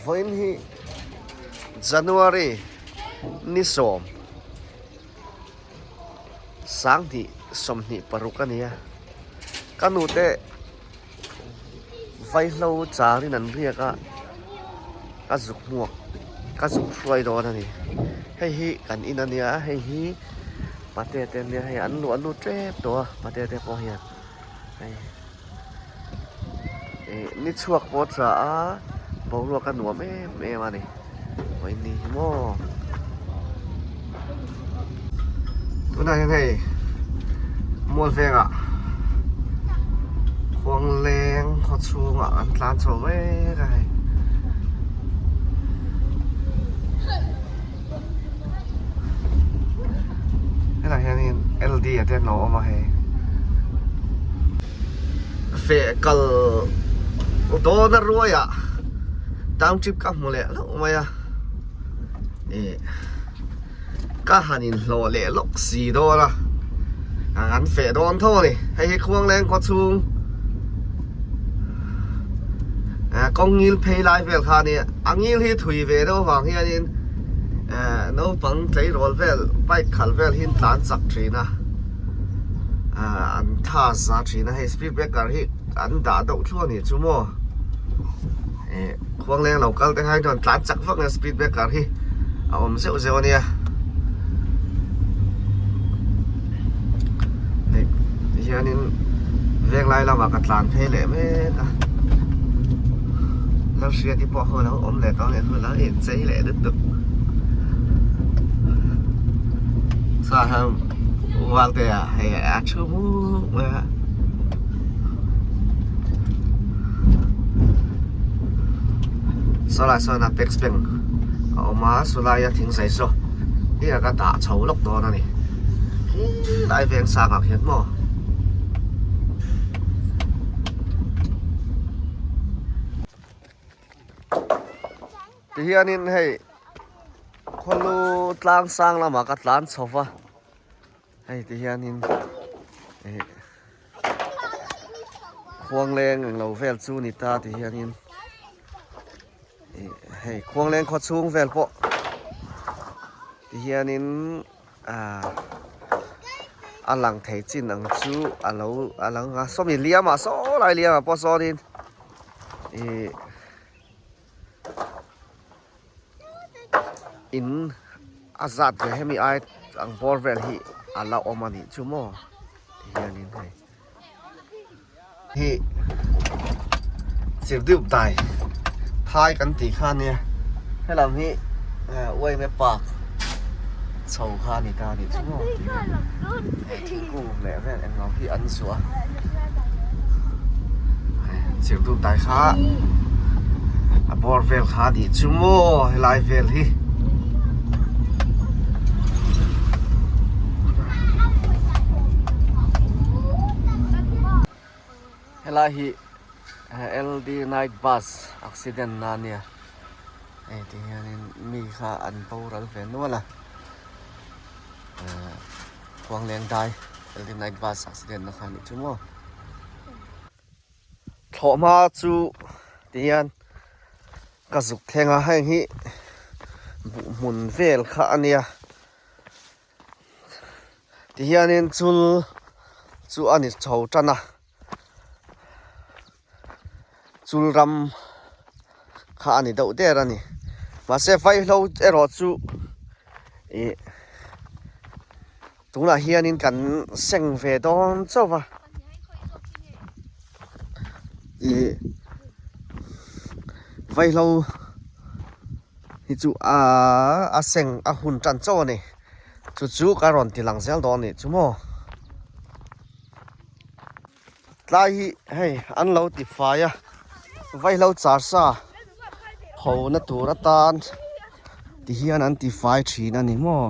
Vawiin hi January ni sawm sanghnih 26 a ni a ka nute vaihlo charin an riak a ka zuk hmuak ka zuk hruai dawn a ni hei hi kan in a nia hei hi pate te ania hei an luah lut tep tawh a pate te pawh hian hei. Ih ni chhuak pawh a tha a boruak a nuam em em a ni vawiin ni hi maw tunah hian hei mual vengah khuang leng khaw chhungah an tlan chho mek a hei. Hetah hianin LD a te an lo awm a hei feh kal dawn a ruai ah township ka hmu leh hlauh mai a ih ka han inhlawh leh lawk si dawn a an feh dawn tho a ni hei hi khuangleng khaw chhung kawng ngil phei lai vel kha a nia a ngil hi thui ve deuh avang hianin eh naupang tleirawl vel bike khalh vel hi an tlan chak thin a ah an tha za thin a hei speed breaker hi an dah deuh thluah a nih chu maw eh khuangleng lo kal te khan chuan tlan chak vak a speed breaker hi a awm zeuh zeuh a nia hei tihianin venglai lamah ka tlan phei leh mek a Lalhriati pawh ho lo awm leh tawh ang hun a inchei leh lutuk chuan hian Valte ah hei a thu hmuk mai a. Sawlai sawn apex bank a awm a sawlaia thing zai saw hi a ka dah chho lawk dawn a ni khilai veng sang ah khian maw tihianin hei khawlu tlang sang lamah ka tlan chho va. Hei ti hianin ih khuangleng englo vel chu ni ta ti hianin ih hei khuangleng khaw chhung vel pawh ti hianin ah a lang thei chin ang chu a lo a lang a sawmi liam ah saw lai liam ah pawh sawnin ih. In a zat ve hemi ai ang bawr vel hi a la awm a nih chu maw ti hianin hei hi chirhdiup dai thai kan tih kha ania helam hi uaime park chho kha a ni ta a nih chu maw ti hian hei thingkung leh vel englo hi an zuah a chirhdiup dai kha. A bawr vel kha a nih chu maw helai vel hi. Helai hi LD night bus accident na ania hei ti hianin mi kha an boral ve nual a khuangleng dai LD night bus accident na kha a nih chu maw. Thlawhhma chu ti hian ka zuk thleng a heng hi buh hmun vel kha a nia ti hianin chul chu a ni chho tan a chul ram kha a ni deuh der a ni mahse vaihlo erawh chu ih. Tunah hianin kan seng ve dawn chauh va ih vaihlo hi chu aaa a seng a hun tan chauh a ni chu chu ka rawn ti lang zel dawn a nih chu maw tlai hi hei an lo ti fai a vaihlo char sa ho na tur atan ti hian an ti fai thin a ni maw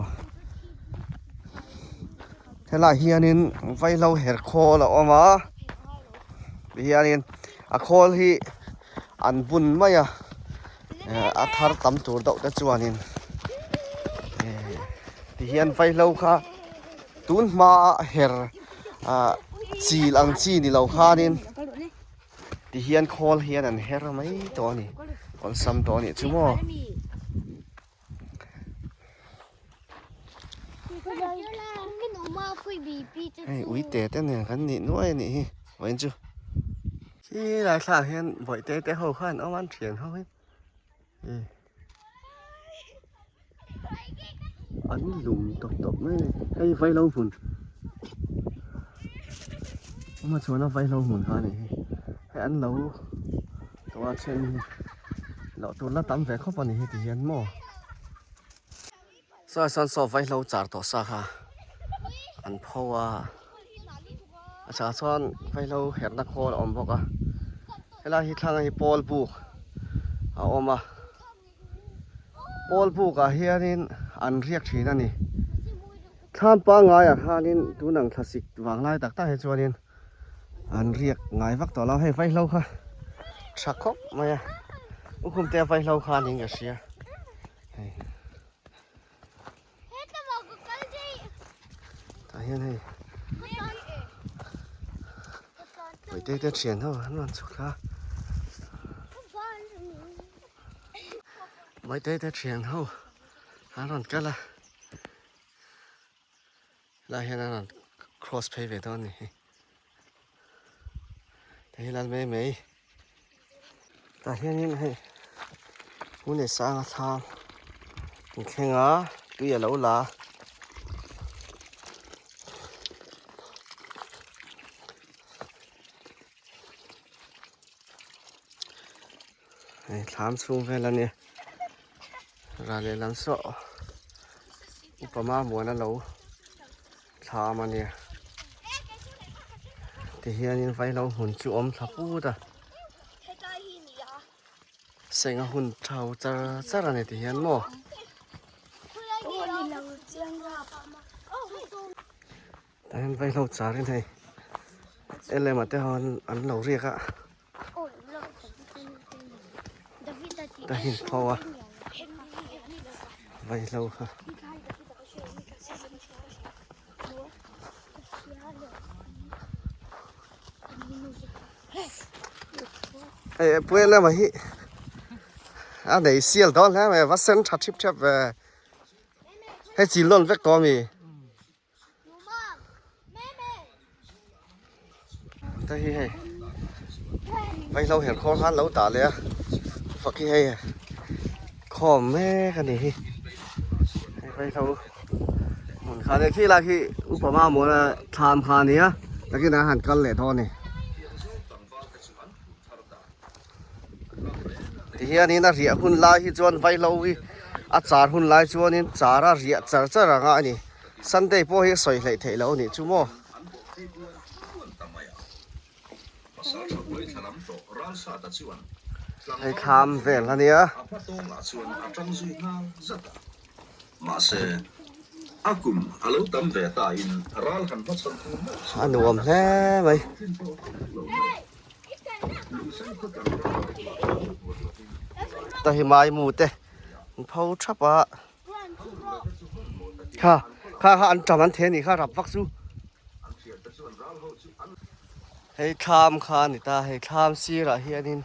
helaiah hianin vaihlo her khawl a awm a ti hianin a khawl hi an bun mai a a thar tam tur deuh te chuanin ti hian vaihlo kha tun hmaa her ah chil ang chi ni lo khanin ti hian khawl hian an her mai tawh a ni. Awlsam tawh a nih chu maw. Hei uite te nen kan nih nuai a nih hi vawiin chu. Khi lai thlak hian bawihte te ho khan awm an thian ho hi. An lum tawp tawp mai a ni hei vaihlo hmun ama chuan a vaihlo hmun kha a nih hi hei an lo tawh a then hi loh tur la tam ve khawp a ni hi ti hian maw saw sawn saw vaihlo char tawh sa kha an pho a a chhakah chuan vaihlo herhna khawl a awm bawk a helai hi thlang hi pawl buk a awm a. Pawl bukah hianin an riak thin a ni. Thlam pangaiah khanin tun ang thlasik vang lai tak tak hi chuanin an riak ngai vak tawh lo. Hei vaihlo kha tha khawp mai a, Ukhumte a vaihlo kha niin ka hria. Hei tah hian hei Puite te thian ho an rawn chhuk thla a. Maite te thian ho an rawn kal a helai hian an rawn cross phei ve dawn a ni hi tah hi lal mai mai tah hianin hei hmun leh sang a thlam an thleng a tui a lo la a. Hei thlam chhung vel a nia ral lehlam saw upa mamuana lo thlam a nia tihianin vaihlo hmun chu awm thla put a seng a hun thau char char a ni tihian maw. Tah hian vaihlo charin hei elema te ho an lo riak a ta hin pho a vaihlo kha hei pu elema hi a nei sial dawn hle mai a va sen tha thip thep ve hei chin lawn vek tawh ami. Te hi hei vaihlo her khawr khan lo tah leh a fak hi hei khawm mek a ni hi hei vaihlo hmun kha leh khi lai khi upa mamawna thlam kha a ni a takin a han kal leh dawn a ni tihianin a riah hun lai hi chuan vaihlo hi a char hun lai chuanin char a riah char char ang a ni Sunday pawh hi a sawi hleih theih loh a nih chu maw. Hei thlam vel a nia. A nuam hle mai. Ta hi maimu te an pho thap a. Kha kha kha an tam an the anih kha rap vak chu. Hei thlam kha a ni ta hei thlam sirah hianin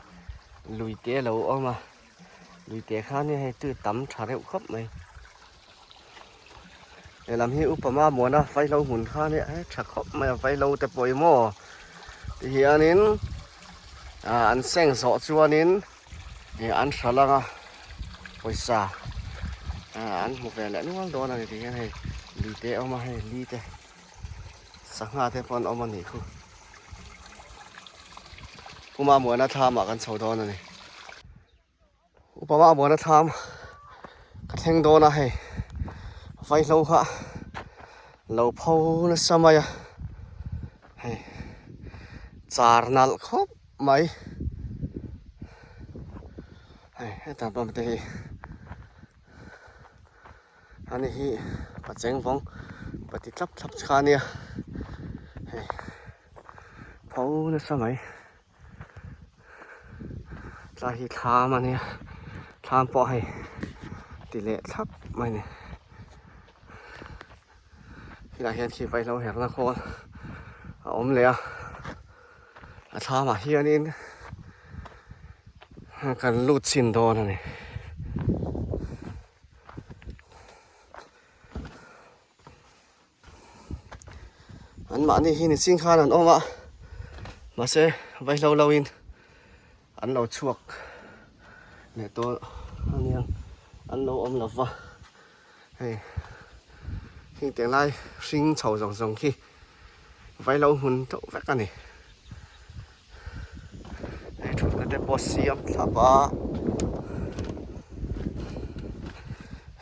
lui te a lo awm a lui te khan hei tui tam tha reuh khawp mai. Lehlam hi upa Mamuana vaihlo hmun kha nia he tha khawp mai a vaihlo te pawh hi maw tihianin ah an seng zawh chuanin ih an hralh ang a pawisa ah an hmu ve leh nual dawn a ni tihian hei lui te a awm a hei li te sangha te pawh an awm a nih khu Pu Mamuana thlam ah kan chho dawn a ni. Upa Mamuana thlam ka thleng dawn a hei vaihlo kha lo pho nasa mai a hei char nalh khawp mai hei hetah pawh te hi ani hi pacheng vawng pati thlap thlap kha ania hei pho nasa mai. Tlai hi thlam a nia thlam pawh hei ti leh thlap mai a ni helaiah hian khi vaihlo herna khawl a awm leh a a thlamah hianin. Kan lut chhin dawn a ni. An mahni hi ni ching khan an awm a, mahse vaihlo lo in an lo chhuak leh tawh a nia, an lo awm lo va, hei heng teh lai hring chho zawng zawng khi vaihlo hmun teuh vek a ni. Hei thutna te pawh siam thlap a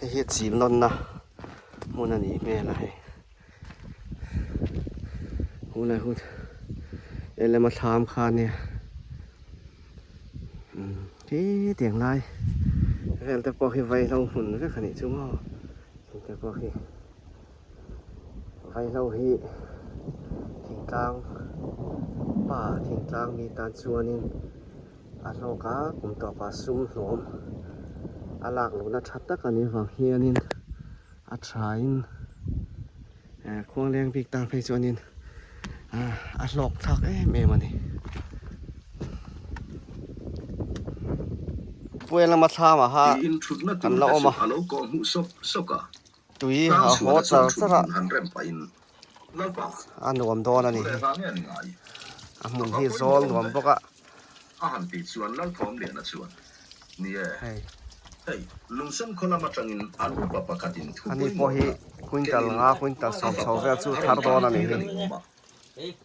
hei hi chim nawnna hmun a nih hmel a hei hunlai hun lem a thlam kha ania umm khi tiang lai vel te pawh hi vaihlo hmun vek a nih chu maw thing te pawh hi. Vaihlo hi thingtlang pa thingtlang mi tan chuanin a hlawk a kum tawpah sum hlawm a lak lohna tha tak a nih avang hianin a thain eh khuangleng bik tan phei chuanin a hlawk thlak em em a ni. Puia lama thlam ah kha kan la awm a. Tui a haw char char a, a nuam dawn a ni hi. A hmun hi zawl nuam bawk a. Hei. Ani pawh hi quintal nga quintal 10 chho vel chu thar dawn a ni hi.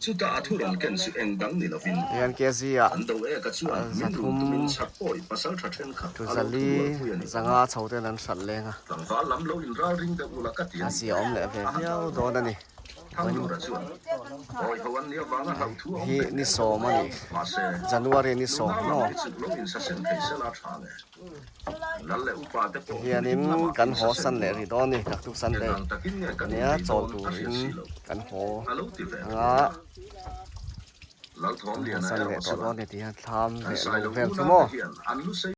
Chutah a thu rawn ken chu eng dang ni lovin, Hian KZ ah an do ek a chuan min run 300 tumin chhak pawi pasaltha thenkhat tu a lo zali thurualpui a ni awm a. zanga chho ten an hralh leng a. Tlangval lam lo inral ring deuh ula ka ti a A ni. zia awm leh ve A han viau ral dawn a ni. Thanglura chuan, Awi ho an nia vanga hlauh thu a awm Hi hlei ni hlei lo. sawm a ni. Mahse, January ni sawm nunau lam maw? hi chu lo insasen thei sela tha nge. Lal leh upa te pawh hun Hianin him lamah kan haw insasen san leh duh a. rih dawn a ni. Naktuk Sunday Eng ang takin nge kan nia inbei chawl dawn a hriat turin si loh. kan haw A lo ti ve ang thung a. a. Lalthawmliana San leh erawh tawh chuan dawn ni tih hian thlam kan leh Sailo lo vel chu unau maw? te hian an lu sei.